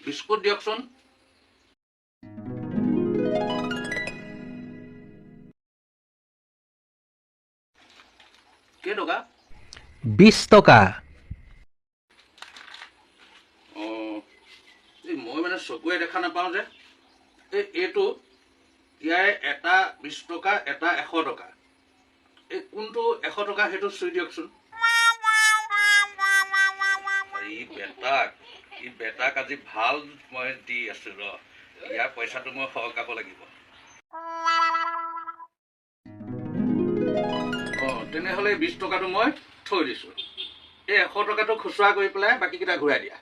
Biscuit দিয়কচোন। কেইটকা? 20 টকা। অঁ, এই মই মানে চকুৱে দেখা নাপাওঁ যে। এই এইটো ইয়াৰে এটা 20 টকা, এটা 100 টকা। এই কোনটো 100 টকা সেইটো চুই দিয়কচোন। ই বেটাক আজি ভাল মই দি আছো ৰ। ইয়াৰ পইচাটো মই সৰকাব লাগিব। অঁ, তেনেহ'লে 20 টকাটো মই থৈ দিছোঁ। এই 100 টকাটো খুচুৰা কৰি পেলাই বাকীকেইটা ঘূৰাই দিয়া।